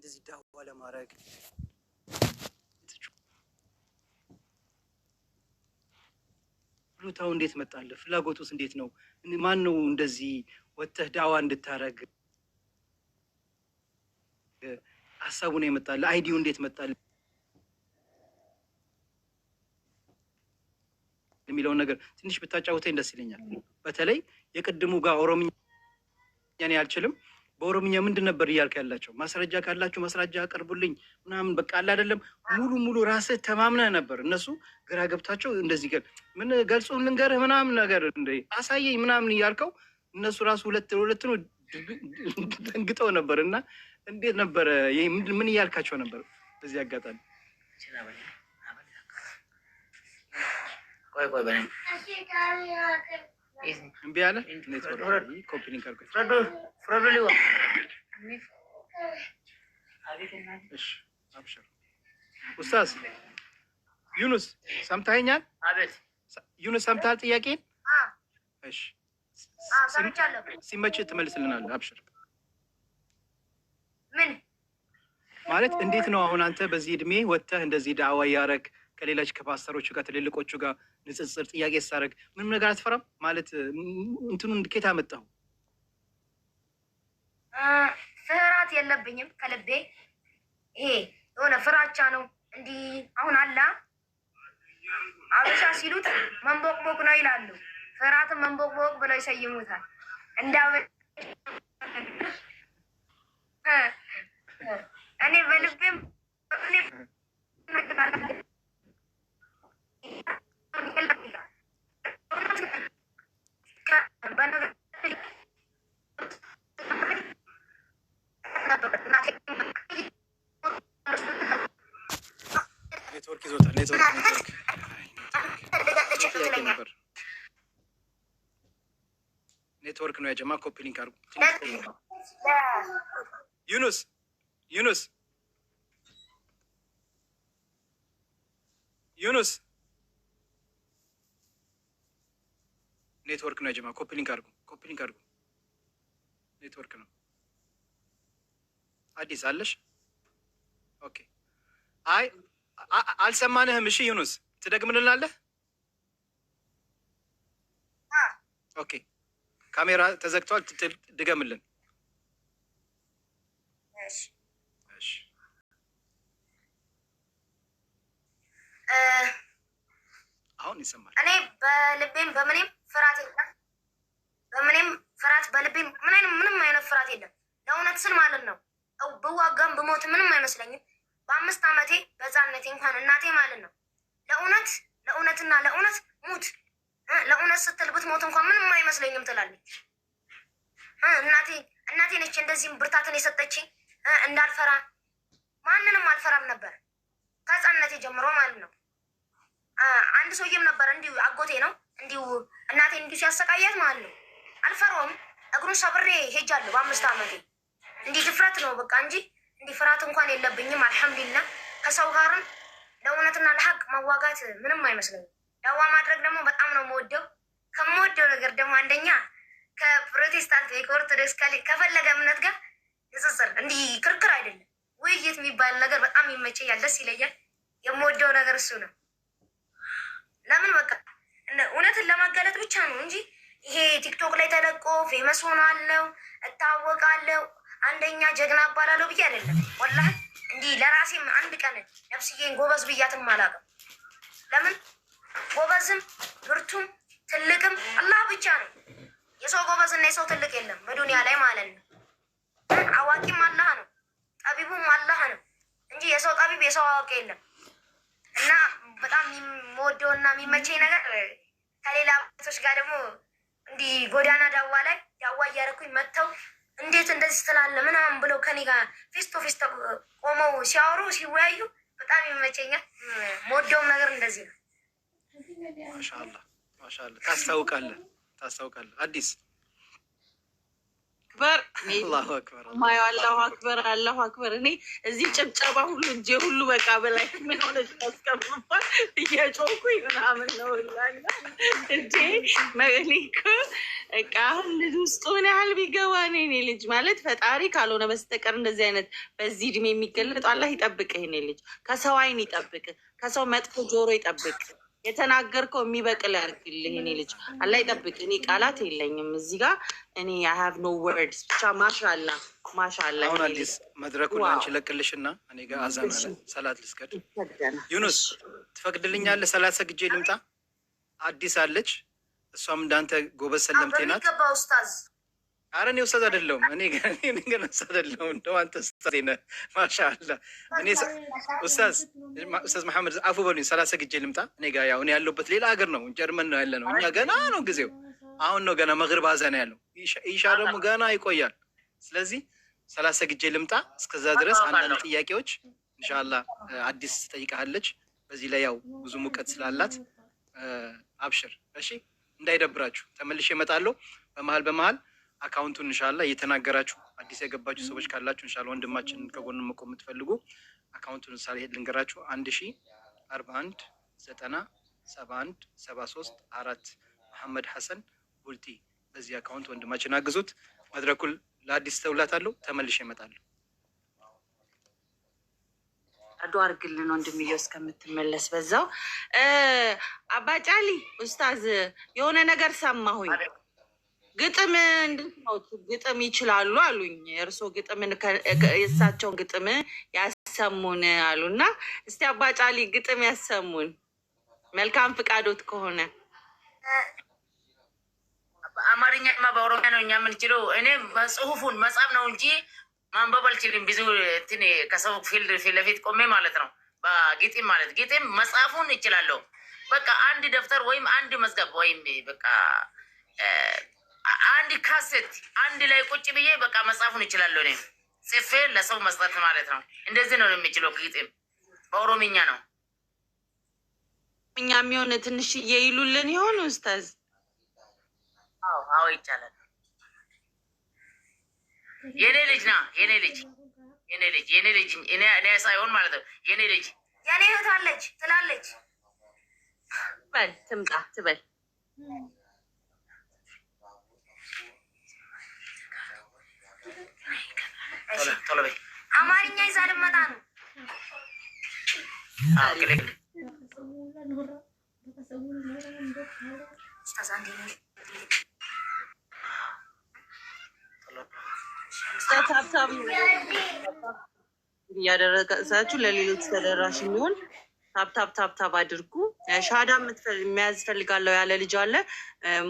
እንደዚህ ዳዋ ለማድረግ ችሎታው እንዴት መጣልህ? ፍላጎቱስ እንዴት ነው? ማን ነው እንደዚህ ወጥተህ ዳዋ እንድታረግ ሀሳቡ ነው የመጣልህ? Idea ው እንዴት መጣልህ የሚለውን ነገር ትንሽ ብታጫውተኝ ደስ ይለኛል። በተለይ የቅድሙ ጋር ኦሮምኛ እኔ አልችልም። በኦሮምኛ ምንድን ነበር እያልክ ያላቸው? ማስረጃ ካላችሁ ማስረጃ አቅርቡልኝ ምናምን በቃ አለ አይደለም። ሙሉ ሙሉ ራስህ ተማምነህ ነበር። እነሱ ግራ ገብታቸው እንደዚህ ምን ገልጾ ልንገርህ ምናምን ነገር እንደ አሳየኝ ምናምን እያልከው እነሱ ራሱ ሁለት ሁለት ነው ደንግጠው ነበር። እና እንዴት ነበረ? ይሄ ምን እያልካቸው ነበር? በዚህ አጋጣሚ ቆይ ቆይ በለኝ። እምቢ አለ። Network copy link አድርጎ ፍረዱ ፍረዱ ሊዋ እሺ፣ አብሽር ኡስታዝ ዩኑስ ሰምተኸኛል? አቤት። ዩኑስ ሰምተሃል ጥያቄን? እሺ፣ ሰምቻለሁ። ሲመችህ ትመልስልናለህ። አብሽር። ምን ማለት እንዴት ነው አሁን አንተ በዚህ እድሜ ወጥተህ እንደዚህ ዳዕዋ እያደረግ ከሌሎች ከፓስተሮቹ ጋር ትልልቆቹ ጋር ንጽጽር ጥያቄ ስታደርግ ምንም ነገር አትፈራም? ማለት እንትኑን ከየት አመጣኸው? ፍርሃት የለብኝም ከልቤ። ይሄ የሆነ ፍራቻ ነው እንዲህ አሁን አላ አበሻ ሲሉት መንቦቅቦቅ ነው ይላሉ። ፍርሃትን መንቦቅቦቅ ብለው ይሰይሙታል። እንደ እኔ በልቤም ኔትወርክ ይዞታል። ኔትወርክ ኔትወርክ ጥያቄ ነበር። ኔትወርክ ነው ያጀማ። Copy link አድርጉ። ዩኑስ ዩኑስ ዩኑስ ኔትወርክ ነው ያጀማ። Copy link አድርጉ። Copy link አድርጉ። ኔትወርክ ነው። አዲስ አለሽ? Okay። አይ አልሰማንህም። እሺ ዩኑስ ትደግምልናለህ? Okay፣ ካሜራ ተዘግቷል። ድገምልን። እሺ አሁን ይሰማል። እኔ በልቤም በምኔም ፍርሃት የለም። በምኔም ፍርሃት በልቤም ምንም አይነት ፍርሃት የለም። ለእውነት ስል ማለት ነው ብዋጋም ብሞት ምንም አይመስለኝም። በ5 ዓመቴ በሕፃንነቴ እንኳን እናቴ ማለት ነው ለእውነት ለእውነትና ለእውነት ሙት፣ ለእውነት ስትል ብትሞት እንኳን ምንም አይመስለኝም ትላለች። እናቴ እናቴ ነች እንደዚህም ብርታትን የሰጠችኝ እንዳልፈራ። ማንንም አልፈራም ነበር ከሕፃንነቴ ጀምሮ ማለት ነው። አንድ ሰውዬም ነበር እንዲሁ አጎቴ ነው እንዲሁ እናቴ እንዲሁ ሲያሰቃያት ማለት ነው አልፈራውም። እግሩን ሰብሬ ሄጃለሁ በ5 ዓመቴ። እንዲህ ድፍረት ነው በቃ እንጂ እንዲህ ፍርሃት እንኳን የለብኝም። አልሐምዱሊላህ ከሰው ጋርም ለእውነትና ለሀቅ መዋጋት ምንም አይመስለኝም። ዳዋ ማድረግ ደግሞ በጣም ነው የምወደው። ከምወደው ነገር ደግሞ አንደኛ ከፕሮቴስታንት ወይ ከኦርቶዶክስ ከፈለገ እምነት ጋር ንጽጽር እንዲህ ክርክር አይደለም ውይይት የሚባል ነገር በጣም ይመቸኛል፣ ደስ ይለኛል። የምወደው ነገር እሱ ነው። ለምን በቃ እውነትን ለማጋለጥ ብቻ ነው እንጂ ይሄ ቲክቶክ ላይ ተለቆ famous ሆናለሁ እታወቃለሁ አንደኛ ጀግና እባላለሁ ብዬ አይደለም። ወላሂ እንዲህ ለራሴም አንድ ቀን ነፍስዬን ጎበዝ ብያትም አላውቅም። ለምን ጎበዝም ብርቱም ትልቅም አላህ ብቻ ነው። የሰው ጎበዝና የሰው ትልቅ የለም በዱንያ ላይ ማለት ነው። አዋቂም አላህ ነው፣ ጠቢቡም አላህ ነው እንጂ የሰው ጠቢብ የሰው አዋቂ የለም። እና በጣም የምወደውና የሚመቸኝ ነገር ከሌላ ሰዎች ጋር ደግሞ እንዲህ ጎዳና ዳዋ ላይ ዳዋ እያደረኩኝ መጥተው እንዴት እንደዚህ ትላለህ ምናምን ብለው ከኔ ጋር face to face ቆመው ሲያወሩ ሲወያዩ በጣም ይመቸኛል። የምወደውም ነገር እንደዚህ ነው። ማሻአላህ ማሻአላህ። ታስታውቃለህ ታስታውቃለህ። አዲስ አክበር። አላሁ አክበር። ማየው አላሁ አክበር፣ አላሁ አክበር። እኔ እዚህ ጭብጨባ ሁሉ እጄ ሁሉ በቃ በላይ ምን ሆነች ያስቀምባል እየጮኩኝ ምናምን ነው እላለሁ። እንዴ እኔ እኮ በቃ አሁን ልጅ ውስጡ ምን ያህል ቢገባ ነው የኔ ልጅ ማለት ፈጣሪ ካልሆነ በስተቀር እንደዚህ አይነት በዚህ እድሜ የሚገለጥ፣ አላህ ይጠብቅህ። የኔ ልጅ ከሰው አይን ይጠብቅ፣ ከሰው መጥፎ ጆሮ ይጠብቅ። የተናገርከው የሚበቅል ያድርግልህ የኔ ልጅ፣ አላህ ይጠብቅ። እኔ ቃላት የለኝም እዚህ ጋር፣ እኔ I have no words። ብቻ ማሻላ ማሻላ። አሁን የኔ ልጅ። አዲስ መድረኩን ለአንቺ ለቅልሽና እኔ ጋር አዛን አለ፣ ሰላት ልስገድ። ዩኑስ፣ ትፈቅድልኛለህ? ሰላት ሰግጄ ልምጣ። አዲስ አለች፣ እሷም እንዳንተ ጎበዝ ሰለምቴ ናት። በሚገባ ኡስታዝ። አረ እኔ ኡስታዝ አይደለሁም። እኔ ገና ኡስታዝ አይደለሁም። እንደው አንተ ኡስታዝ ነህ። ማሻአላ። እኔ ኡስታዝ መሐመድ አፉ በሉኝ፣ ሰላት ሰግጄ ልምጣ። እኔ ጋር ያው እኔ ያለሁበት ሌላ ሀገር ነው፣ ጀርመን ነው ያለ ነው። እኛ ገና ነው ጊዜው፣ አሁን ነው ገና መግሪብ አዛን ያለው። ኢሻ ደግሞ ገና ይቆያል። ስለዚህ ሰላት ሰግጄ ልምጣ። እስከዛ ድረስ አንዳንድ ጥያቄዎች ኢንሻአላህ አዲስ ትጠይቃለች። በዚህ ላይ ያው ብዙ ሙቀት ስላላት አብሽር፣ እሺ፣ እንዳይደብራችሁ ተመልሼ እመጣለሁ። በመሀል በመሀል account ኡን ኢንሻአላህ እየተናገራችሁ፣ አዲስ የገባችሁ ሰዎች ካላችሁ ኢንሻአላህ ወንድማችንን ከጎኑ መቆም የምትፈልጉ account ኡን ሳልሄድ ልንገራችሁ፣ 1041 90 71 73 4፣ መሐመድ ሐሰን ቡልቲ። በዚህ account ወንድማችን አግዙት። መድረኩን ለአዲስ ተውላታለሁ። ተመልሼ እመጣለሁ። ዱአ አድርግልን ወንድምየው እስከምትመለስ በዛው። አባጫሊ ኡስታዝ፣ የሆነ ነገር ሰማሁኝ። ግጥም እንዴት ነው? ግጥም ይችላሉ አሉኝ። እርስዎ ግጥምን የእሳቸውን ግጥም ያሰሙን አሉ እና እስቲ አባጫሊ ግጥም ያሰሙን መልካም ፍቃዶት ከሆነ። በአማርኛማ በኦሮሚያ ነው እኛ የምንችለው። እኔ ጽሁፉን መጻፍ ነው እንጂ ማንበብ አልችልም። ብዙ እንትን ከሰው ፊት ለፊት ቆሜ ማለት ነው። በግጥም ማለት ግጥም መጻፉን እችላለሁ። በቃ አንድ ደብተር ወይም አንድ መዝገብ ወይም በቃ አንድ ካሴት አንድ ላይ ቁጭ ብዬ በቃ መጻፉን እችላለሁ። እኔ ጽፌ ለሰው መስጠት ማለት ነው። እንደዚህ ነው የሚችለው። ግጥም በኦሮምኛ ነው። እኛ የሚሆን ትንሽዬ ይሉልን ይሆን ኡስታዝ? አዎ፣ ይቻላል። የኔ ልጅ ና፣ የኔ ልጅ፣ የኔ ልጅ፣ የኔ ልጅ፣ እኔ ሳይሆን ማለት ነው፣ የኔ ልጅ። የኔ እህት አለች ትላለች። በል ትምጣ ትበል። ቶሎ በይ። አማርኛ ይዛ ልመጣ ነው። አዎ፣ ግል ኡስታዝ አንዴ ነው። Tap tap እያደረጋችሁ ለሌሎች ተደራሽ የሚሆን tap tap tap tap አድርጉ። ሻሃዳ መያዝ ፈልጋለሁ ያለ ልጅ አለ።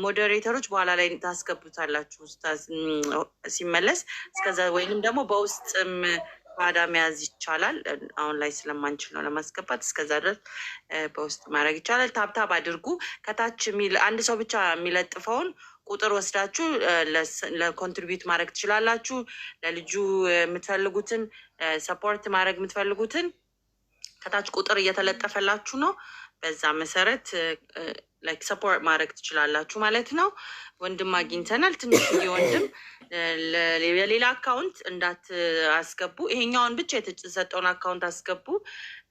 Moderator ኦች በኋላ ላይ ታስገቡታላችሁ ኡስታዝ ሲመለስ። እስከዛ ወይንም ደግሞ በውስጥም ሻሃዳ መያዝ ይቻላል። አሁን ላይ ስለማንችል ነው ለማስገባት። እስከዛ ድረስ በውስጥ ማድረግ ይቻላል። Tap tap አድርጉ። ከታች አንድ ሰው ብቻ የሚለጥፈውን ቁጥር ወስዳችሁ ለ contribute ማድረግ ትችላላችሁ። ለልጁ የምትፈልጉትን support ማድረግ የምትፈልጉትን ከታች ቁጥር እየተለጠፈላችሁ ነው። በዛ መሰረት like support ማድረግ ትችላላችሁ ማለት ነው። ወንድም አግኝተናል። ትንሽዬ ወንድም፣ የሌላ account እንዳታስገቡ፣ ይሄኛውን ብቻ የተሰጠውን account አስገቡ።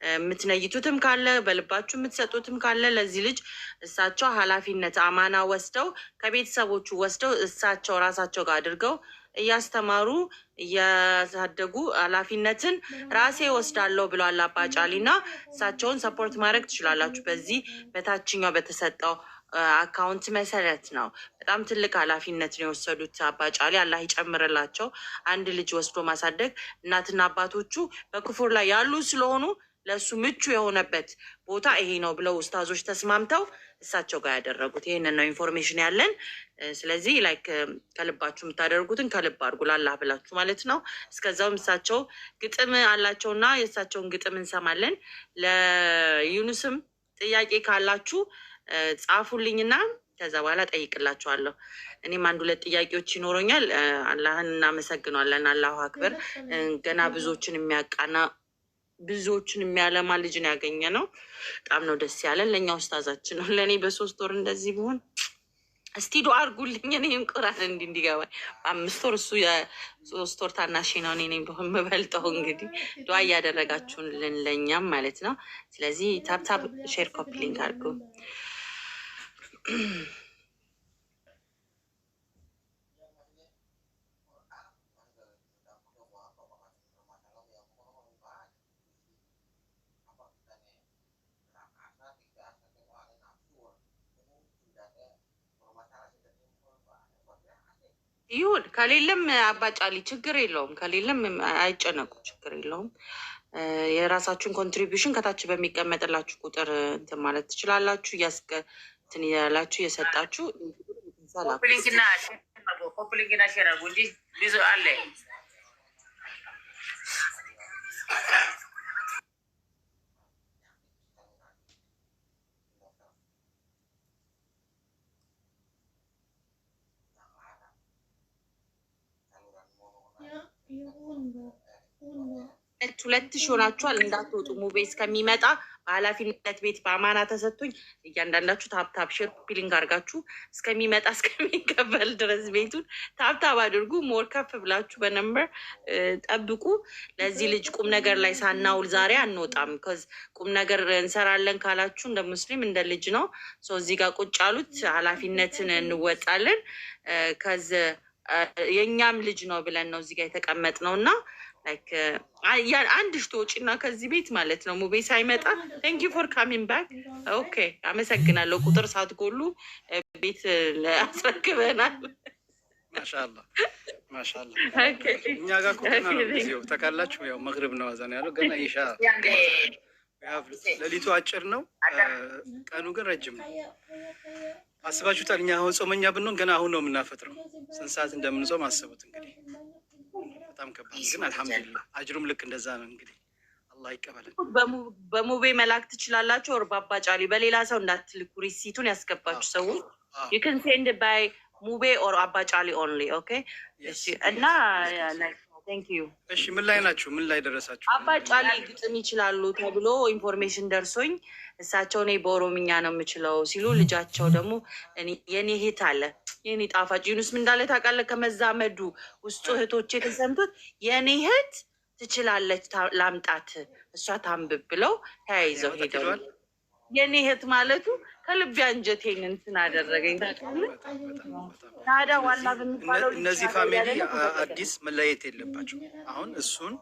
የምትነይቱትም ካለ፣ በልባችሁ የምትሰጡትም ካለ ለዚህ ልጅ እሳቸው ኃላፊነት አማና ወስደው፣ ከቤተሰቦቹ ወስደው፣ እሳቸው ራሳቸው ጋር አድርገው እያስተማሩ እያሳደጉ ኃላፊነትን ራሴ ወስዳለሁ ብለዋል አባ ጫሊ እና እሳቸውን support ማድረግ ትችላላችሁ። በዚህ በታችኛው በተሰጠው account መሰረት ነው። በጣም ትልቅ ኃላፊነት ነው የወሰዱት አባ ጫሊ፣ አላህ ይጨምርላቸው። አንድ ልጅ ወስዶ ማሳደግ፣ እናትና አባቶቹ በኩፍር ላይ ያሉ ስለሆኑ ለእሱ ምቹ የሆነበት ቦታ ይሄ ነው ብለው ኡስታዞች ተስማምተው እሳቸው ጋር ያደረጉት፣ ይህንን ነው information ያለን። ስለዚህ like ከልባችሁ የምታደርጉትን ከልብ አድርጉ፣ ላላህ ብላችሁ ማለት ነው። እስከዛውም እሳቸው ግጥም አላቸውና የእሳቸውን ግጥም እንሰማለን። ለዩኑስም ጥያቄ ካላችሁ ጻፉልኝና ከዛ በኋላ ጠይቅላችኋለሁ። እኔም አንድ ሁለት ጥያቄዎች ይኖረኛል። አላህን እናመሰግነዋለን። አላሁ አክበር። ገና ብዙዎችን የሚያቃና፣ ብዙዎችን የሚያለማ ልጅን ያገኘ ነው። በጣም ነው ደስ ያለን። ለእኛ ኡስታዛችን ነው። ለእኔ በ3 ወር እንደዚህ ቢሆን እስቲ ዱአ አድርጉልኝ እኔም ቁርአን እንዲህ እንዲገባኝ። በ5 ወር፣ እሱ የ3 ወር ታናሽ ነው፣ እኔ ነኝ የምበልጠው። እንግዲህ ዱአ እያደረጋችሁልን ለእኛም ማለት ነው። ስለዚህ tap tap፣ share፣ copy link አድርጉ። ይሁን፣ ከሌለም አባጫሊ ችግር የለውም። ከሌለም አይጨነቁ፣ ችግር የለውም። የራሳችሁን contribution ከታች በሚቀመጥላችሁ ቁጥር እንትን ማለት ትችላላችሁ። እንትን እያላችሁ እየሰጣችሁ copy link ና copy link ና share አድርጉ እንጂ ብዙ አለ። 2000 ሆናችኋል። እንዳትወጡ ሙቤ እስከሚመጣ በኃላፊነት ቤት በአማና ተሰጥቶኝ እያንዳንዳችሁ tap tap፣ share፣ copy link አድርጋችሁ እስከሚመጣ እስከሚቀበል ድረስ ቤቱን tap tap አድርጉ። More ከፍ ብላችሁ በ number ጠብቁ። ለዚህ ልጅ ቁም ነገር ላይ ሳናውል ዛሬ አንወጣም። 'Cause ቁም ነገር እንሰራለን ካላችሁ እንደ ሙስሊም እንደ ልጅ ነው። So እዚህ ጋር ቁጭ ያሉት ኃላፊነትን እንወጣለን። 'Cause የእኛም ልጅ ነው ብለን ነው እዚህ ጋር የተቀመጥነው እና like አንድ ሽቶ ውጪና ከዚህ ቤት ማለት ነው ሙቤ ሳይመጣ። Thank you for coming back, okay፣ አመሰግናለሁ። ቁጥር ሳትጎሉ ቤት አስረክበናል። ማሻአላ ማሻአላ። እኛ ጋር እኮ ገና ነው ጊዜው ታውቃላችሁ። ያው መግሪብ ነው አዛን ያለው፣ ገና ኢሻ። ሌሊቱ አጭር ነው፣ ቀኑ ግን ረጅም ነው። አስባችሁታል? እኛ አሁን ጾመኛ ብንሆን ገና አሁን ነው የምናፈጥረው። ስንት ሰዓት እንደምንጾም አስቡት እንግዲህ። በጣም ከባድ፣ ግን አልሐምዱሊላህ አጅሩም ልክ እንደዛ ነው። እንግዲህ አላህ ይቀበለን። በሙቤ መላክ ትችላላችሁ። Or ባባጫሊ፣ በሌላ ሰው እንዳትልኩ። Receipt ኡን ያስገባችሁ ሰዎች you can send by ሙቤ or አባጫሊ only, okay? እሺ እና thank you። እሺ፣ ምን ላይ ናችሁ? ምን ላይ ደረሳችሁ? አባጫሊ ግጥም ይችላሉ ተብሎ information ደርሶኝ እሳቸው እኔ በኦሮምኛ ነው የምችለው ሲሉ ልጃቸው ደግሞ የኔ እህት አለ፣ የኔ ጣፋጭ ዩኑስ ምን እንዳለ ታውቃለህ? ከመዛመዱ ውስጡ እህቶቼ ተሰምቶት የኔ እህት ትችላለች ላምጣት እሷ ታንብብ ብለው ተያይዘው ሄደው የኔ እህት ማለቱ ከልቤ አንጀቴን እንትን አደረገኝ። ታውቃለህ? ታዲያ ዋላ በሚባለው እነዚህ family አዲስ መለየት የለባቸው። አሁን እሱን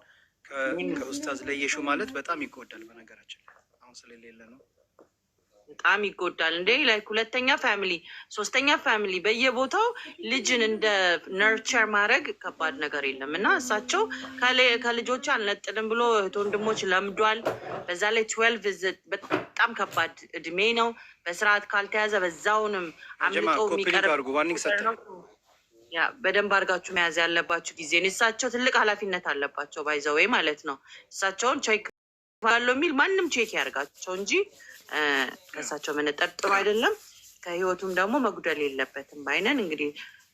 ከኡስታዝ ለየሹ ማለት በጣም ይጎዳል። በነገራችን ላይ አሁን ስለሌለ ነው። በጣም ይጎዳል እንዴ! Like ሁለተኛ family፣ ሶስተኛ family በየቦታው ልጅን እንደ nurture ማድረግ ከባድ ነገር የለም። እና እሳቸው ከልጆች አልነጥልም ብሎ እህት ወንድሞች ለምዷል። በዛ ላይ 12 በጣም ከባድ እድሜ ነው። በስርዓት ካልተያዘ በዛውንም አምልጦ የሚቀርብ። ያ በደንብ አድርጋችሁ መያዝ ያለባችሁ ጊዜ ነው። እሳቸው ትልቅ ኃላፊነት አለባቸው by the way ማለት ነው። እሳቸውን check ባለው የሚል ማንም check ያርጋቸው እንጂ ከእሳቸው መነጠር ጥሩ አይደለም። ከህይወቱም ደግሞ መጉደል የለበትም ባይነን። እንግዲህ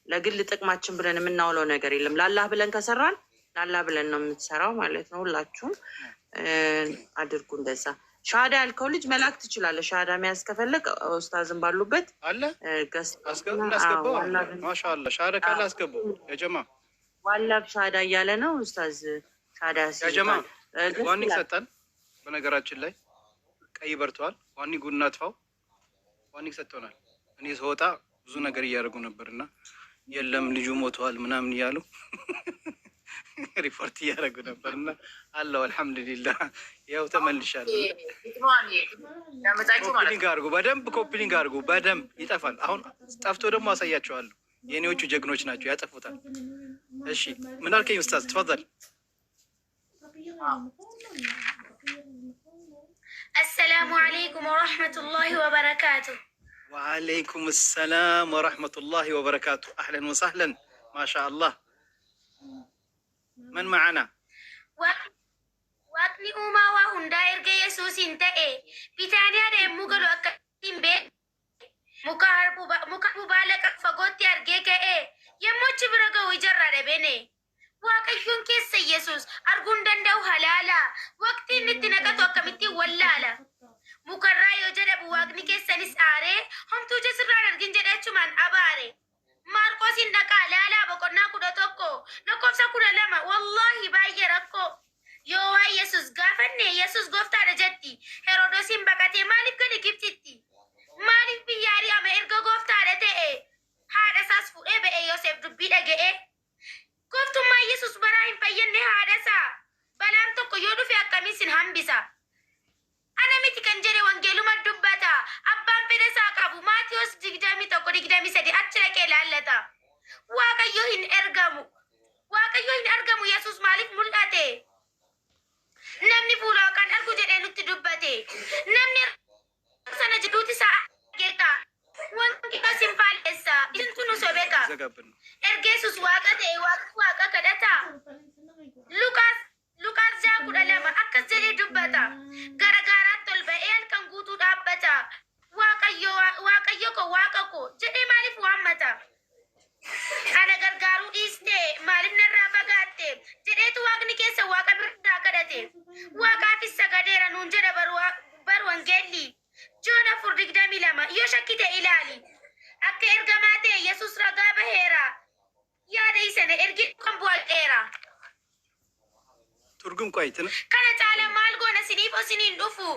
ለግል ጥቅማችን ብለን የምናውለው ነገር የለም። ላላህ ብለን ከሰራን ላላህ ብለን ነው የምትሰራው ማለት ነው። ሁላችሁም አድርጉ እንደዛ። ሻሃዳ ያልከው ልጅ መላክ ትችላለህ። ሻሃዳ መያዝ ከፈለግ ኡስታዝን ባሉበት አለ እናስገባው። ማሻአላ፣ ሻሃዳ ካለ አስገባው። የጀማ ዋላብ ሻሃዳ እያለ ነው ኡስታዝ፣ ሻሃዳ የጀማ warning ሰጠን። በነገራችን ላይ ቀይ በርተዋል። Warning ጉድ እናጥፋው። Warning ሰጥቶናል። እኔ ስወጣ ብዙ ነገር እያደረጉ ነበር እና የለም ልጁ ሞተዋል ምናምን እያሉ ሪፖርት እያደረጉ ነበር እና አለው አልሐምዱሊላህ ያው ተመልሻለሁ። Copy link አድርጉ በደንብ፣ copy link አድርጉ በደንብ። ይጠፋል። አሁን ጠፍቶ ደግሞ አሳያቸዋለሁ። የኔዎቹ ጀግኖች ናቸው፣ ያጠፉታል። እሺ፣ ምን አልከኝ ኡስታዝ? تفضل። السلام عليكم ورحمة الله وبركاته። وعليكم السلام ورحمة الله وبركاته። أهلا وسهلا، ما شاء الله። من معنا? Waaqni uumaa waa hundaa erga Yesuusiin ta'e Bitaaniyaadha yommuu galu akkasiin beeke. Muka harbuu baala qabu fagootti argee ka'e, yommuu achi bira ga'u ijarraa dhabeene. Waaqayyoon keessa Yesuus arguun danda'u halaala. Waqtii inni itti naqatu akkamittiin wallaala. Mukarraa yoo jedhamu waaqni keessanis aaree homtuu ija sirraan argin jedhee achumaan abaare. Maarqosin dhaqaa laalaa boqonnaa 11 lakkoofsa 12, wallaahi baay'ee rakkoo. Yoo waa Yesus gaafanne Yesus gooftaadha jetti. Heroodosiin baqatee maaliif gadi Gibxitti? Maaliif biyya ari'ame erga gooftaadha ta'e? Haadha isaas fuudhee ba'e Yoosef dubbii dhaga'e. Gooftummaa Yesus baraa hin fayyadne haadha isaa. Balaan tokko yoo dhufe akkamiin sin hambisa? Ana miti kan jedhe, wangeeluma dubbata. Abbaan fedha isaa qabu Maatiyos 21:23 achi dhaqee laallata. Waaqayyo hin ergamu. Waaqayyo hin argamu, Yesus maaliif mul'ate? Namni fuula Waaqaan argu jedhee nutti dubbate. Namni sana jidduutti isaa argeeka. Wangeela sin faalleessa. Isintu nu sobeeka. ዘጋብን ነው። Erga Yesus waaqa ta'e waaqa waaqa kadhata. Luqaas 6:12 akkas jedhee dubbata. Gara gaaraatti ol ba'ee halkan guutuu dhaabbata. Waaqayyo, Waaqayyo ko, Waaqa ko jedhee maaliif waammata? Ana gargaaruu dhiiste, maaliif narraa fagaatte jedheetu waaqni keessa waaqa biraa kadhate. Waaqaafis sagadeera nuun jedha bar wangeelli. Joon 4:22 yoo shakkite ilaali. Akka ergamaa ta'e Yesus ragaa baheera. Yaada isana ergi kan bu'aqeera. ትርጉም ቆይ Kana caala maal goona siniif osiniin dhufu?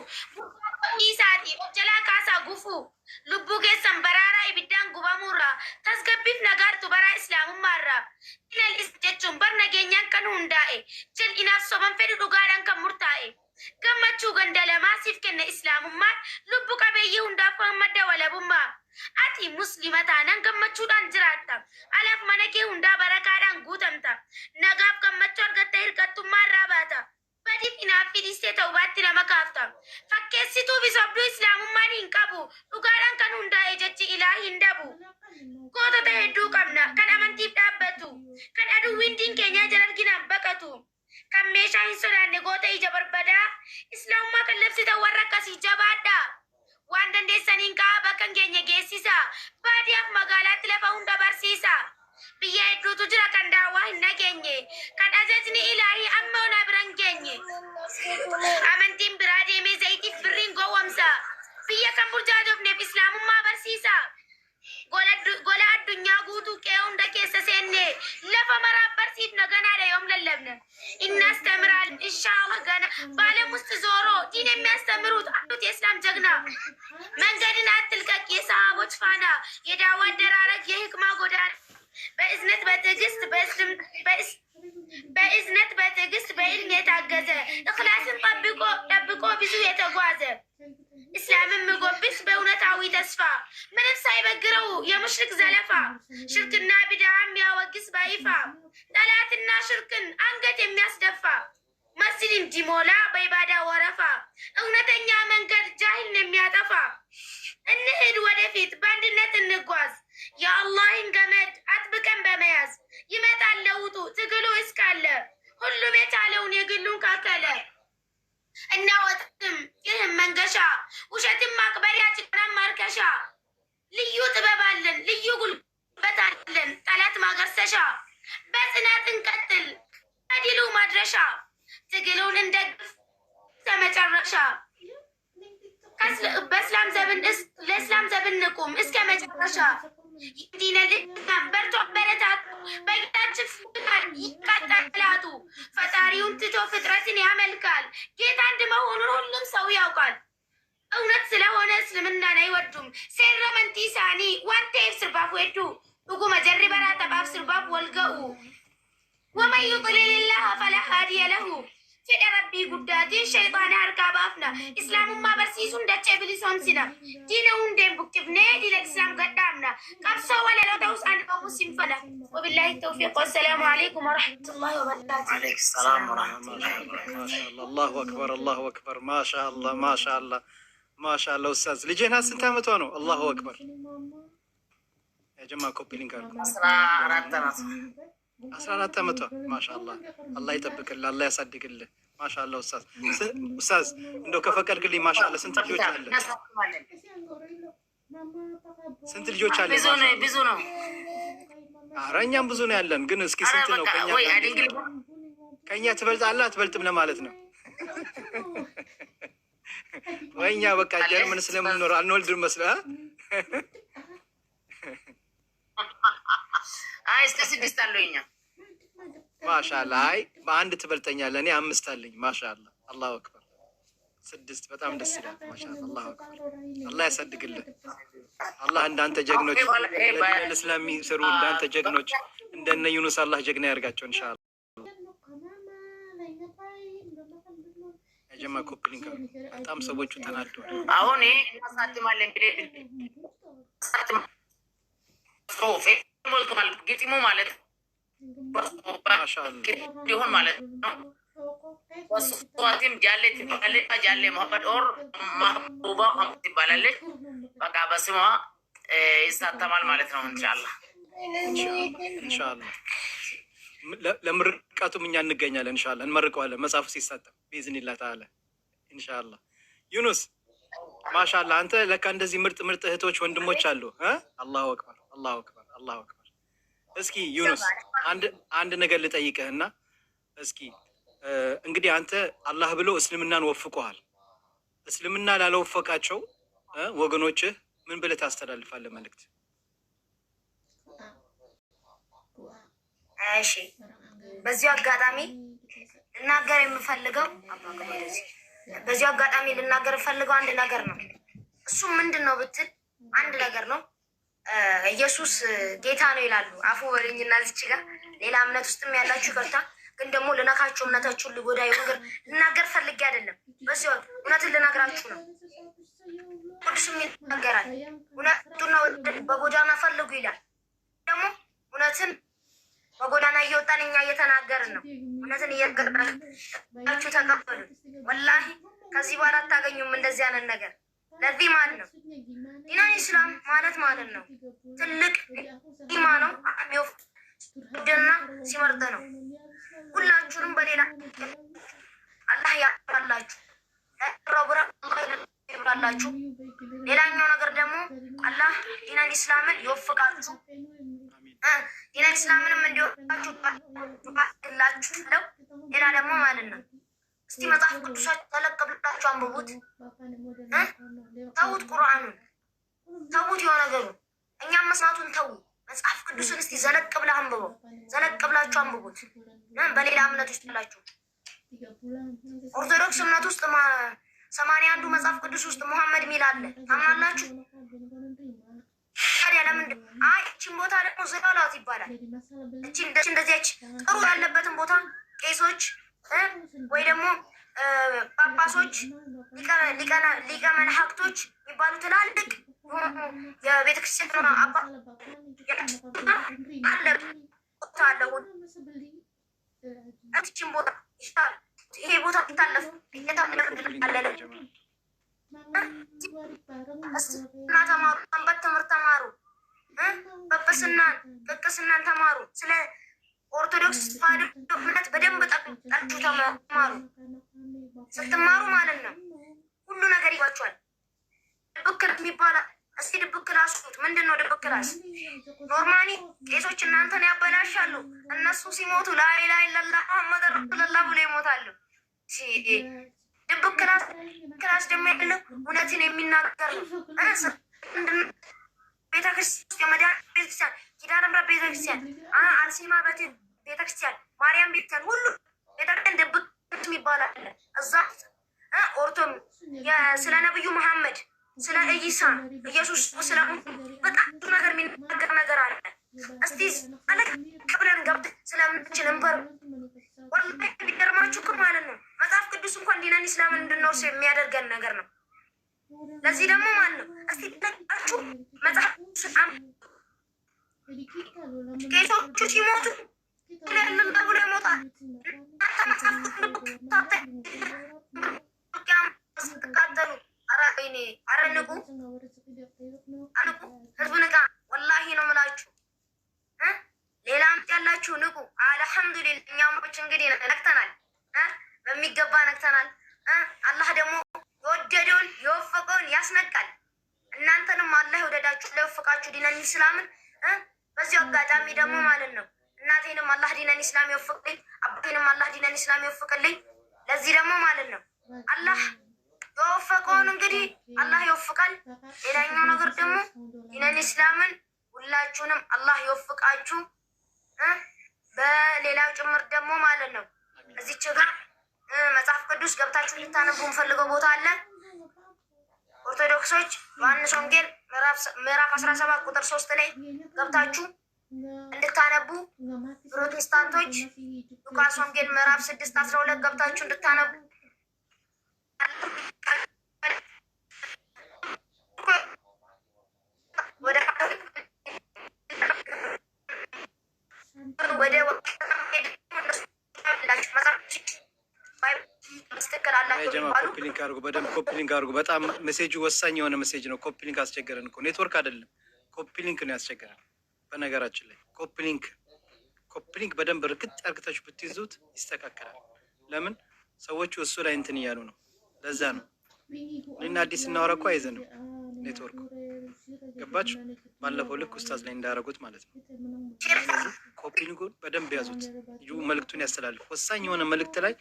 Dhiisaatii of jalaa kaasaa gufu. Lubbuu keessan baraaraa ibiddaan gubamuurra. Tasgabbiif nagaartu baraa islaamummaarra. Ilal is jechuun bar nageenyaan kan hundaa'e. Jal'inaaf soban fedhu dhugaadhaan kan murtaa'e. Gammachuu ganda lamaa siif kenna islaamummaan, lubbu qabeeyyii hundaaf kan madda walabummaa. Ati muslima taanaan gammachuudhaan jiraatta. Alaaf mana kee hundaa barakaadhaan guutamta. Nagaaf gammachuu argatta, hirkattummaa irraa baata. Badiif hinaaffii dhiistee ta'ubaatti nama kaafta. Fakkeessituu fi sobduu islaamummaan hin qabu. Dhugaadhaan kan hundaa'e jechi ilaa hin dabu. Gootota hedduu qabna kan amantiif dhaabbatu. Kan aduwwiin diin keenyaa jala arginaan baqatu. Kan meeshaa hin sodaanne, goota ija barbadaa. Islaamummaa kan labsitan warra akkasii jabaadha. Waan dandeessaniin ka'aa bakka hin geenye geessisa. Baadiyyaaf magaalaatti lafa hunda barsiisa. Biyya hedduutu jira kan daawwaa hin dhageenye. Kan ajajni ilaahii amma onaa bira hin geenye. Amantiin biraa deemee zayitiif birriin gowwomsa. Biyya kan burjaajofneef islaamummaa barsiisa. Gola addunyaa guutuu qe'ee hunda keessa seenne lafa maraaf barsiifna, ganaadha yoom lallabna? እናስተምራለን ኢንሻአላህ። ገና በዓለም ውስጥ ዞሮ ዲን የሚያስተምሩት አሉት የእስላም ጀግና። መንገድን አትልቀቅ የሰሃቦች ፋና፣ የዳዋ አደራረግ የህክማ ጎዳና፣ በእዝነት በትዕግስት በእዝነት በትዕግስት በኢልም የታገዘ፣ እኽላስን ጠብቆ ጠብቆ ብዙ የተጓዘ፣ እስላምን ምጎብስ በእውነታዊ ተስፋ፣ ምንም ሳይበግረው የሙሽሪክ ዘለፋ፣ ሽርክና ቢድዓ የሚያወግዝ በይፋ፣ ጠላትና ሽርክን አንገት የሚያስደፋ፣ መስጂድ እንዲሞላ በኢባዳ ወረፋ፣ እውነተኛ መንገድ ጃሂልን የሚያጠፋ። እንሂድ ወደፊት በአንድነት እንጓዝ፣ የአላህን ገመድ አጥብቀን በመያዝ። ይመጣል ለውጡ ትግሉ እስካለ፣ ሁሉም የቻለውን የግሉን ካከለ። እናወጥም ይህም መንገሻ፣ ውሸትን ማክበሪያ፣ ጭቆናን ማርከሻ። ልዩ ጥበብ አለን፣ ልዩ ጉልበት አለን፣ ጠላት ማገርሰሻ። በጽናት እንቀጥል ከድሉ ማድረሻ፣ ትግሉን እንደግፍ እስከ መጨረሻ። በእስላም ዘብ እንቁም እስከ መጨረሻ። ዲነል ኢስላም በርቶ አበረታቱ፣ በጌታችን ፍቃድ ይቃጠላቱ። ፈጣሪውን ትቶ ፍጥረትን ያመልካል። ጌታ አንድ መሆኑን ሁሉም ሰው ያውቃል። እውነት ስለሆነ እስልምናን አይወዱም። Seerri amantii isaanii waan ta'eef sirbaaf weeddu. Dhuguma jarri baraa taphaaf sirbaaf wal ga'u. ومن يضلل الله فلا هادي له. Fedha rabbii guddaatiin shayxaana harkaa baafna. Islaamummaa barsiisuun dachee bilisoomsina. Diina hundeen buqqifnee diina islaam gadhaabna. Qabsoo walaloo ta'us ani qabu sinfana. وبالله التوفيق والسلام عليكم ورحمة الله وبركاته. عليك السلام ورحمة الله. ማሻአላህ፣ አላሁ አክበር፣ አላሁ አክበር። ማሻአላህ፣ ማሻአላህ፣ ማሻአላህ። ኡስታዝ፣ ልጄ ናት። ስንት ዓመቷ ነው? አላሁ አክበር። ያ ጀማ copy link አድርጉ። 14 ዓመት። 14 ዓመቷ፣ ማሻአላህ። አላህ ይጠብቅልህ፣ አላህ ያሳድግልህ። ማሻአላህ ኡስታዝ። ኡስታዝ፣ እንደው ከፈቀድክልኝ፣ ማሻአላህ፣ ስንት ልጆች አለ? እናሳክማለን። ስንት ልጆች አለ? ብዙ ነው፣ ብዙ ነው። ኧረ እኛም ብዙ ነው ያለን፣ ግን እስኪ ኧረ ስንት ነው? በቃ ከኛ ወይ አድንግል ከኛ ትበልጣለህ አትበልጥም ለማለት ነው። ወይ እኛ በቃ ጀርመን ስለምንኖር አንወልድም መስለህ? አይ እስከ 6 አለው እኛ። ማሻአላ። አይ በአንድ ትበልጠኛለህ። እኔ 5 አለኝ። ማሻአላ አላሁ አክበር። 6 በጣም ደስ ይላል። ማሻአላ አላሁ አክበር። አላህ ያሳድግልህ። አላህ እንዳንተ ጀግኖች ለዲን እስላም የሚሰሩ እንዳንተ ጀግኖች እንደነ ዩኑስ አላህ ጀግና ያርጋቸው ኢንሻአላህ። የጀማ copy link በጣም ሰዎቹ ተናደዋል። አሁን እናሳትማለን ብለን ሞልቷል። ግጥሙ ማለት ሊሆን ማለት ነው። ወስዋቲም ጃሌ ትባላለች። ጃሌ መሐመድ or ማህቡባ ትባላለች። በቃ በስሟ ይሳተማል ማለት ነው። ኢንሻአላህ ኢንሻአላህ ለምርቃቱም እኛ እንገኛለን። ኢንሻአላህ እንመርቀዋለን መጽሐፉ ሲሳተም ቢዝኒላህ ተዓላ ኢንሻአላህ። ዩኑስ ማሻአላህ አንተ ለካ እንደዚህ ምርጥ ምርጥ እህቶች ወንድሞች አሉ። አላሁ አክበር አላሁ አክበር አላሁ አክበር። እስኪ ዩኑስ አንድ ነገር ልጠይቅህና እስኪ እንግዲህ አንተ አላህ ብሎ እስልምናን ወፍቆሃል። እስልምና ላለወፈቃቸው ወገኖችህ ምን ብለህ ታስተላልፋለህ መልእክት? እሺ በዚሁ አጋጣሚ ልናገር የምፈልገው በዚሁ አጋጣሚ ልናገር የምፈልገው አንድ ነገር ነው። እሱም ምንድን ነው ብትል አንድ ነገር ነው። ኢየሱስ ጌታ ነው ይላሉ። አፉ በሉኝና እዚች ጋር ሌላ እምነት ውስጥም ያላችሁ ይቅርታ፣ ግን ደግሞ ልነካችሁ እምነታችሁን ልጎዳ ነገር ልናገር ፈልጌ አይደለም። በዚሁ እውነትን ልነግራችሁ ነው። ቅዱስም ይናገራል፣ እውነቱና በጎዳና ፈልጉ ይላል። ደግሞ እውነትን በጎዳና እየወጣን እኛ እየተናገርን ነው። እውነትን እየነገርናችሁ ተቀበሉ። ወላሂ ከዚህ በኋላ አታገኙም እንደዚህ አይነት ነገር። ለዚህ ማለት ነው ዲናን ኢስላም ማለት ማለት ነው ትልቅ ኒማ ነው። ደና ሲመርጥ ነው። ሁላችሁንም በሌላ አላህ ያባላችሁ ረብራ አላህ ይብራላችሁ። ሌላኛው ነገር ደግሞ አላህ ዲናን ኢስላምን ይወፍቃችሁ። ዲናን ኢስላምንም እንዲወፍቃችሁ ላችሁ ነው። ሌላ ደግሞ ማለት ነው እስቲ መጽሐፍ ቅዱሳችሁ ተለቅ ብላችሁ አንብቡት። ተዉት፣ ቁርአኑን ተዉት፣ የሆነ ነገሩ እኛም መስማቱን ተዉ። መጽሐፍ ቅዱስን እስቲ ዘለቅ ብላ አንብበው፣ ዘለቅ ብላችሁ አንብቡት። በሌላ እምነት ውስጥ ብላችሁ ኦርቶዶክስ እምነት ውስጥ 81ዱ መጽሐፍ ቅዱስ ውስጥ መሐመድ ሚል አለ። ታምናላችሁ? ታዲያ ለምንድን አይ እቺን ቦታ ደግሞ ዝላላት ይባላል። እቺ እንደዚያች ጥሩ ያለበትን ቦታ ቄሶች ወይ ደግሞ ጳጳሶች ሊቀ መላእክቶች የሚባሉ ትላልቅ የቤተክርስቲያን አባ አለ አለ እቺን ቦታ ይሄ ቦታ ታለፍ አለ እና ተማሩ፣ ሰንበት ትምህርት ተማሩ፣ ጵጵስናን ቅስናን ተማሩ። ስለ ኦርቶዶክስ ተዋሕዶ እምነት በደንብ ጠቅላችሁ ተማሩ። ስትማሩ ማለት ነው ሁሉ ነገር ይጓቸዋል። ድብቅ የሚባል እስቲ ድብቅ class ምንድን ነው? ድብቅ class normally ቄሶች እናንተን ያበላሻሉ። እነሱ ሲሞቱ لا إله إلا الله محمد رسول الله ብሎ ይሞታሉ። ድብቅ class ደግሞ ያለው እውነትን የሚናገር ነው። ቤተክርስቲያን የመድኃኒዓለም ቤተክርስቲያን፣ ኪዳነ ምሕረት ቤተክርስቲያን፣ አርሴማ ቤተክርስቲያን፣ ማርያም ቤተክርስቲያን፣ ሁሉ ቤተክርስቲያን ድብቅ የሚባል አለ። እዛ ኦርቶ ስለ ነብዩ መሐመድ ስለ ኢሳ ኢየሱስ ስለ በጣም ብዙ ነገር የሚናገር ነገር አለ። እስቲ አለቅ ብለን ገብተን ስለምንችል እንበር ወላሂ ቢገርማችሁ እኮ ማለት ነው መጽሐፍ ቅዱስ እንኳን ዲነን ኢስላምን እንድንወርስ የሚያደርገን ነገር ነው። ለዚህ ደግሞ ማለት ነው እስቲ ነቃችሁ መጽሐፍ ቅዱስ ቄሶቹ ሲሞቱ ብሎ ይሞታል። እናንተ መጽሐፍ ቅዱስ ስትቃጠሉ ኧረ ወይኔ፣ ኧረ ንቁ፣ ንቁ፣ ህዝቡ ንቃ። ወላሂ ነው የምላችሁ። ሌላም ያላችሁ ንቁ። አልሐምዱሊላህ እኛሞች እንግዲህ ነቅተናል፣ በሚገባ ነቅተናል። አላህ ደግሞ የወደደውን የወፈቀውን ያስነቃል። እናንተንም አላህ የወደዳችሁ ለወፈቃችሁ ዲነን ኢስላምን። በዚሁ አጋጣሚ ደግሞ ማለት ነው እናቴንም አላህ ዲነን ኢስላም ይወፍቅልኝ፣ አባቴንም አላህ ዲነን ኢስላም ይወፍቅልኝ። ለዚህ ደግሞ ማለት ነው አላህ ከወፈቀውን እንግዲህ አላህ ይወፍቃል። ሌላኛው ነገር ደግሞ ዲነል ኢስላምን ሁላችሁንም አላህ ይወፍቃችሁ። በሌላው ጭምር ደግሞ ማለት ነው እዚች ጋር መጽሐፍ ቅዱስ ገብታችሁ እንድታነቡ የምፈልገው ቦታ አለ። ኦርቶዶክሶች ዮሐንስ ወንጌል ምዕራፍ 17 ቁጥር 3 ላይ ገብታችሁ እንድታነቡ፣ ፕሮቴስታንቶች ሉቃስ ወንጌል ምዕራፍ 6 12 ገብታችሁ እንድታነቡ ወደ copy link አድርጉ፣ በደንብ copy link አድርጉ። በጣም message ኡ ወሳኝ የሆነ message ነው። Copy link አስቸገረን እኮ፣ ኔትወርክ አይደለም፣ copy link ነው ያስቸገረን። በነገራችን ላይ copy link በደንብ እርግጥ አርግታችሁ ብትይዙት ይስተካከላል። ለምን ሰዎቹ እሱ ላይ እንትን እያሉ ነው። ለዛ ነው እኔና አዲስ እናወራ እኮ አይዘንም ኔትወርኩ፣ ገባችሁ? ባለፈው ልክ ኡስታዝ ላይ እንዳደረጉት ማለት ነው። Copy link ኡን በደንብ ያዙት። ልጁ መልእክቱን ያስተላልፍ። ወሳኝ የሆነ መልእክት ላይ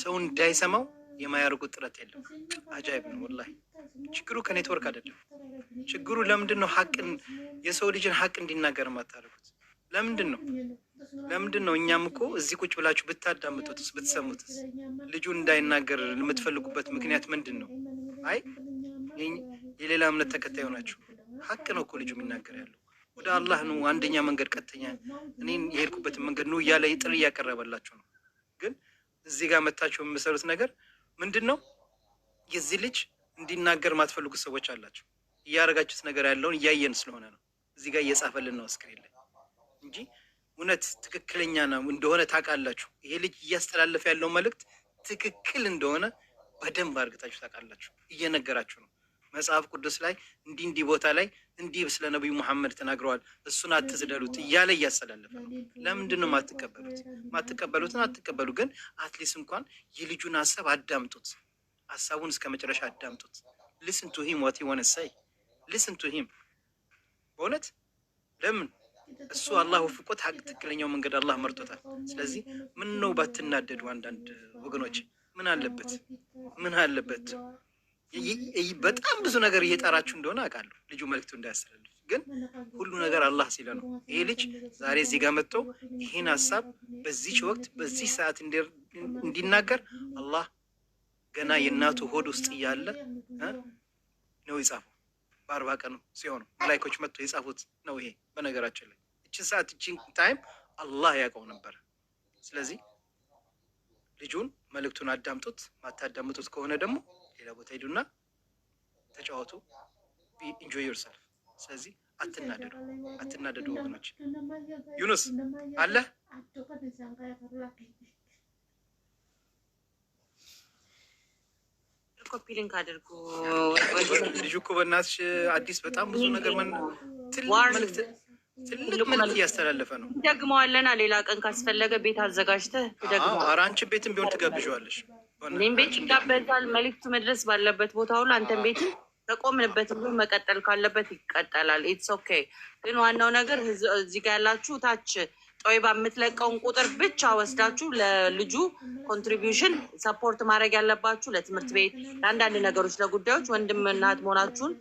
ሰው እንዳይሰማው የማያደርጉት ጥረት የለም። አጃይብ ነው ወላሂ። ችግሩ ከኔትወርክ አይደለም። ችግሩ ለምንድን ነው ሀቅን የሰው ልጅን ሀቅ እንዲናገር የማታደርጉት? ለምንድን ነው? ለምንድን ነው? እኛም እኮ እዚህ ቁጭ ብላችሁ ብታዳምጡትስ ብትሰሙትስ ልጁ እንዳይናገር የምትፈልጉበት ምክንያት ምንድን ነው? አይ፣ የሌላ እምነት ተከታይ ሆናችሁ፣ ሀቅ ነው እኮ ልጁ የሚናገር ያለው። ወደ አላህ ነው፣ አንደኛ መንገድ ቀጥተኛ፣ እኔን የሄድኩበትን መንገድ ነው እያለ ጥሪ እያቀረበላችሁ ነው። ግን እዚህ ጋር መታችሁ የምሰሩት ነገር ምንድን ነው? የዚህ ልጅ እንዲናገር የማትፈልጉ ሰዎች አላቸው። እያደረጋችሁት ነገር ያለውን እያየን ስለሆነ ነው። እዚህ ጋር እየጻፈልን ነው screen ላይ እንጂ እውነት ትክክለኛ ነው እንደሆነ ታውቃላችሁ። ይሄ ልጅ እያስተላለፈ ያለው መልእክት ትክክል እንደሆነ በደንብ አድርጋችሁ ታውቃላችሁ። እየነገራችሁ ነው። መጽሐፍ ቅዱስ ላይ እንዲህ እንዲህ ቦታ ላይ እንዲህ ስለ ነቢዩ መሐመድ ተናግረዋል፣ እሱን አትዝለሉት እያለ እያስተላለፈ ነው። ለምንድን ነው የማትቀበሉት? ማትቀበሉትን አትቀበሉ፣ ግን at least እንኳን የልጁን ሀሳብ አዳምጡት። ሀሳቡን እስከ መጨረሻ አዳምጡት። Listen to him, what he wanna say, listen to him። በእውነት ለምን እሱ አላህ ወፍቆት ሀቅ ትክክለኛው መንገድ አላህ መርጦታል። ስለዚህ ምን ነው ባትናደዱ፣ አንዳንድ ወገኖች፣ ምን አለበት? ምን አለበት? በጣም ብዙ ነገር እየጠራችሁ እንደሆነ አውቃለሁ፣ ልጁ መልዕክቱ እንዳያስተላልፍ። ግን ሁሉ ነገር አላህ ሲለ ነው። ይሄ ልጅ ዛሬ እዚህ ጋር መጥቶ ይህን ሀሳብ በዚች ወቅት በዚህ ሰዓት እንዲናገር አላህ ገና የእናቱ ሆድ ውስጥ እያለ ነው የጻፈው። በ40 ቀኑ ሲሆኑ መላይኮች መጥቶ የጻፉት ነው። ይሄ በነገራችን ላይ እችን ሰዓት እችን time አላህ ያውቀው ነበር። ስለዚህ ልጁን መልእክቱን አዳምጡት። ማታዳምጡት ከሆነ ደግሞ ሌላ ቦታ ሂዱና ተጫወቱ። Enjoy yourself። ስለዚህ አትናደዱ፣ አትናደዱ ወገኖች። ዩኑስ አለ? Copy link አድርጉ። ልጁ እኮ በእናትሽ አዲስ በጣም ብዙ ነገር፣ ትልቅ መልእክት፣ ትልቅ መልእክት እያስተላለፈ ነው። ደግመዋለና ሌላ ቀን ካስፈለገ ቤት አዘጋጅተህ ትደግመዋለህ። ኧረ አንቺን ቤትም ቢሆን ትጋብዣዋለሽ። እኔም ቤት ይጋበዛል። መልዕክቱ መድረስ ባለበት ቦታ ሁሉ አንተን ቤትም ከቆምንበት ሁሉ መቀጠል ካለበት ይቀጠላል። It's okay። ግን ዋናው ነገር እዚህ ጋ ያላችሁ ታች ጦይባ የምትለቀውን ቁጥር ብቻ ወስዳችሁ ለልጁ contribution support ማድረግ ያለባችሁ ለትምህርት ቤት፣ ለአንዳንድ ነገሮች፣ ለጉዳዮች ወንድም እናት መሆናችሁን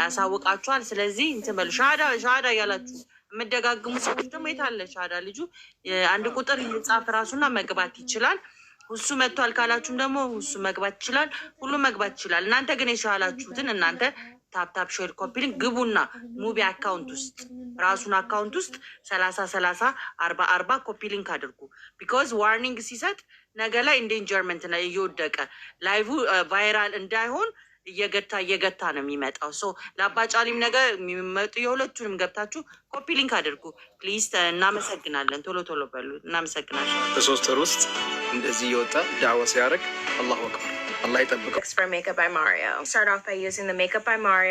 አሳውቃችኋል። ስለዚህ እንትን በሉ። ሻሃዳ ሻሃዳ እያላችሁ የምደጋግሙ ሰዎች ደግሞ የት አለ ሻሃዳ? ልጁ አንድ ቁጥር ይጻፍ ራሱና መግባት ይችላል። እሱ መጥቷል ካላችሁም ደግሞ እሱ መግባት ይችላል። ሁሉም መግባት ይችላል። እናንተ ግን የሻላችሁትን እናንተ tap tap share copy link ግቡና ሙቢ account ውስጥ፣ ራሱን account ውስጥ 30 30 40 40 copy link አድርጉ። Because warning ሲሰጥ ነገ ላይ endangerment ላይ እየወደቀ live viral እንዳይሆን እየገታ እየገታ ነው የሚመጣው። So ለአባጫሊም ነገ የሚመጡ የሁለቱንም ገብታችሁ copy link አድርጉ please። እናመሰግናለን። ቶሎ ቶሎ በሉ። እናመሰግናለን። በ3 ወር ውስጥ እንደዚህ እየወጣ ዳዕዋ ሲያደርግ አላሁ አክበር፣ አላህ ይጠብቀው። For Makeup by Mario. Start off by using the Makeup by Mario